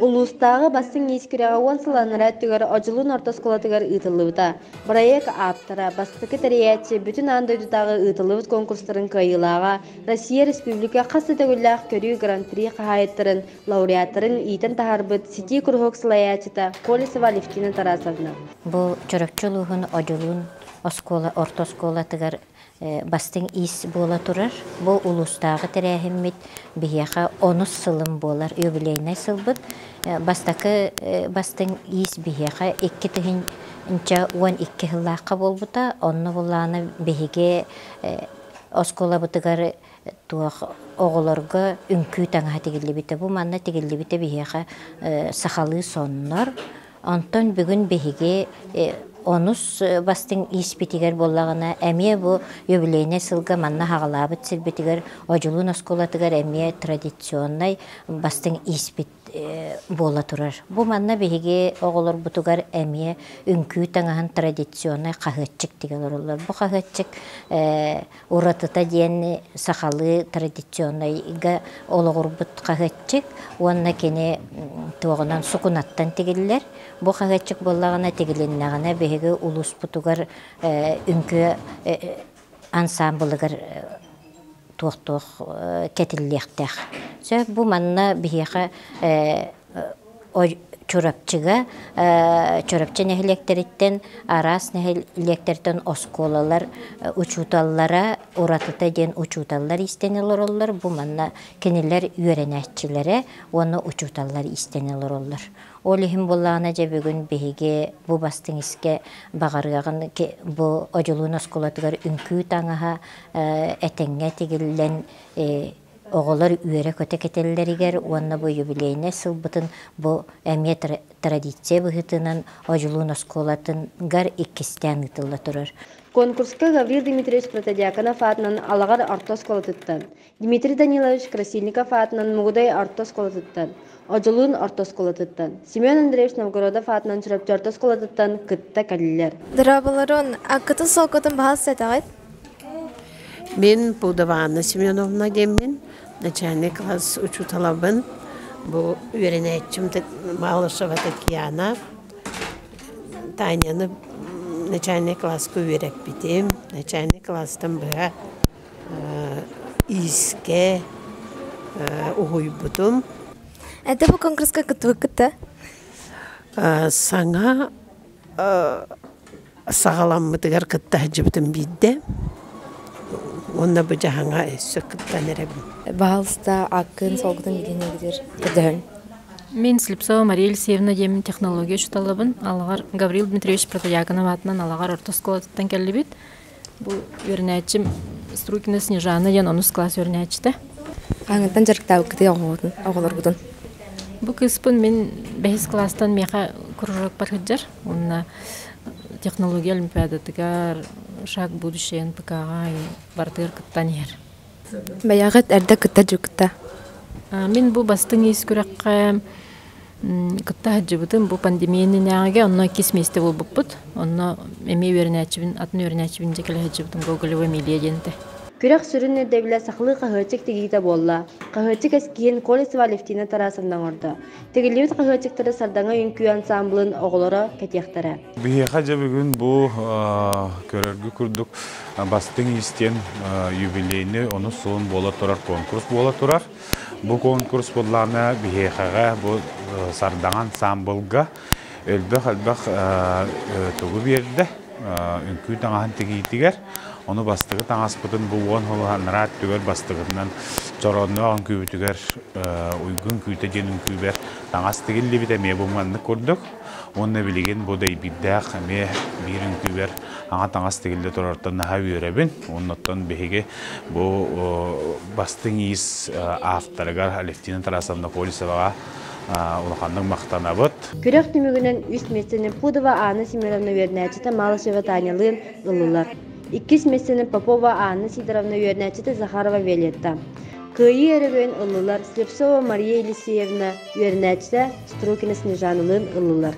Улуустааҕы бастыҥ иис күрэҕэ уон сыл анараа өттүгэр Одьулуун орто оскуолатыгар ыытыллыбыта. Бырайыак ааптара, бастакы тэрийээччи, бүтүн аан дойдутааҕы ыытыллыбыт конкурстарын кыайыылааҕа, Россия Республика хас да төгүллээх көрүү Гран-при хаһаайыттарын, лауреаттарын иитэн таһаарбыт Ситии куруһуок салайааччыта Колесова Алевтина Тарасовна. Бу Чурапчы улууһун Одьулуун оскуола орто оскуолатыгар бастыҥ иис буола турар. Бу улуустааҕы тэрээһиммит биһиэхэ онус сылым буолар, юбилейнай сылбыт. Бастакы бастыҥ иис биһиэхэ 2012 сыллаахха буолбута. Онно буллаҕына биһиги оскуолабытыгар туох оҕолорго үҥкүү таҥаһа тигиллибитэ. Бу манна тигиллибитэ биһиэхэ сахалыы соннор. Онтон бүгүн биһиги онус бастыҥ ииспитигэр буоллаҕына, эмиэ бу юбилейнай сылга манна хаҕалаабыт сирбитигэр Одьулуун оскуолатыгар эмиэ традиционнай бастыҥ ииспит буола турар. Бу манна биһиги оҕолорбутугар эмиэ үҥкүү таҥаһын традиционнай хаһыаччык тигэ олороллор. Бу хаһыаччык уратыта диэн сахалыы традиционнайга олоҕурбут хаһыаччык уонна кини туоҕунан сукунаттан тигиллэр. Бу хаһыаччык буоллаҕына тигилиннэҕинэ биһиги улууспутугар үҥкүү ансаамбылыгар туох-туох кэтиллиэхтээх. Сөп бу манна биһиэхэ Чурапчыга Чурапчы нэһилиэктэриттэн араас нэһилиэктэртэн оскуолалар учууталлара уратыта диэн учууталлар иистэнэ олороллор. Бу манна кинилэр үөрэнээччилэрэ уонна учууталлар иистэнэ олороллор. Ол иһин буоллаҕына дьэ бүгүн биһиги бу бастыҥ искэ баҕарыаҕын бу Одьулуун оскуолатыгар үҥкүү таҥаһа этэҥҥэ тигиллэн оҕолор үөрэ-көтө кэтэллэригэр уонна бу юбилейнай сылбытын бу эмиэ традиция быһыытынан Одьулуун оскуолатыгар иккистээн ыытылла турар. Конкурска Гаврил Дмитриевич Протодьяконов аатынан Алаҕар орто оскуолатыттан, Дмитрий Данилович Красильников аатынан Мугудай орто оскуолатыттан, Одьулуун орто оскуолатыттан, Семен Андреевич Новгородов аатынан Чурапчы орто оскуолатыттан кытта кэллилэр. Дорооболорун, аккытын солкутун баһас сэтэҕит? Мин Пудова Анна Семеновна диэммин, начальник класс учууталабын. Бу үөрэнээччим Малышева Татьяна. Таняны начальный класска үөрэппитим. Начальный класстан быһа иискэ уһуйбутум. Это бу конкурска кыттыбыккыт да? Саҥа саҕаламмытыгар кытта сылдьыбытым биирдэ уонна бу дьаһаҥа өссө кыттан эрэбин. Баһаалыста аккын солгутун билиниэгитир көрдөһөҥ. Мин Слепцова Мария Елисеевна диэммин технология учууталабын. Алаҕар Гаврил Дмитриевич Протодьяконов аатынан Алаҕар орто оскуолатыттан кэллибит. Бу үөрэнээччим Струкина Снежана диэн онус класс үөрэнээччитэ. Хаһааҥҥыттан дьарыктаабыккытый оҕоҕутун, оҕолоргутун? Бу кыыспын мин бэһис класстан миэхэ кружокпар сылдьар. Уонна технология олимпиадатыгар «Шаг будущее» НПК-ҕа барытыгар кыттан иһэр. Бэйэҕит эрдэ кытта дьукта? Мин бу бастыҥ иис күрэххэ кытта сылдьыбытым. Бу пандемия иннинээҕигэ онно иккис миэстэ буолбуппут. Онно эмиэ үөрэнээччибин, атын үөрэнээччибин дьэ кэлэ сылдьыбытым Гоголева Эмилия диэн этэ. Күрэх сүрүн ирдэбилэ сахалыы хаһыаччык тигиитэ буолла. Хаһыаччык эскиһин Колесова Алевтина Тарасовна оҥордо. Тигиллибит хаһыаччыктары Сардаҥа үҥкүү ансаамбылын оҕолоро кэтиэхтэрэ. Биһиэхэ дьэ бүгүн бу көрөргө курдук бастыҥ иистиэн юбилейный онус сылын буола турар конкурс буола турар. Бу конкурс буоллаҕына биһиэхэҕэ бу Сардаҥа ансаамбылга элбэх-элбэх тугу биэрдэ үҥкүү таҥаһын тигиитигэр. Ону бастакы таҥаспытын бу уон сыл анараа өттүгэр бастакытынан Чороонноох үҥкүүбүтүгэр Уйгу үҥкүүтэ диэн үҥкүүбэр таҥас тигиллибит эмиэ бу маннык курдук. Уонна билигин бу дэйбиирдээх эмиэ биир үҥкүүбэр аҥа таҥас тигиллэ турартан наһаа үөрэбин. Оннуттан биһиги бу бастыҥ иис авторыгар Алевтина Тарасовна Колесоваҕа улаханнык махтанабыт. Күрэх түмүгүнэн үс миэстэни Пудова Анна Семеновна үөрэнээччитэ Малышева Танялыын ыллылар. Иккис миэстэни Попова Анна Сидоровна үөрэнээччитэ Захарова Виолетта. Кыайыы өрөгөйүн ыллылар Слепцова Мария Елисеевна үөрэнээччитэ Струкина Снежаналыын ыллылар.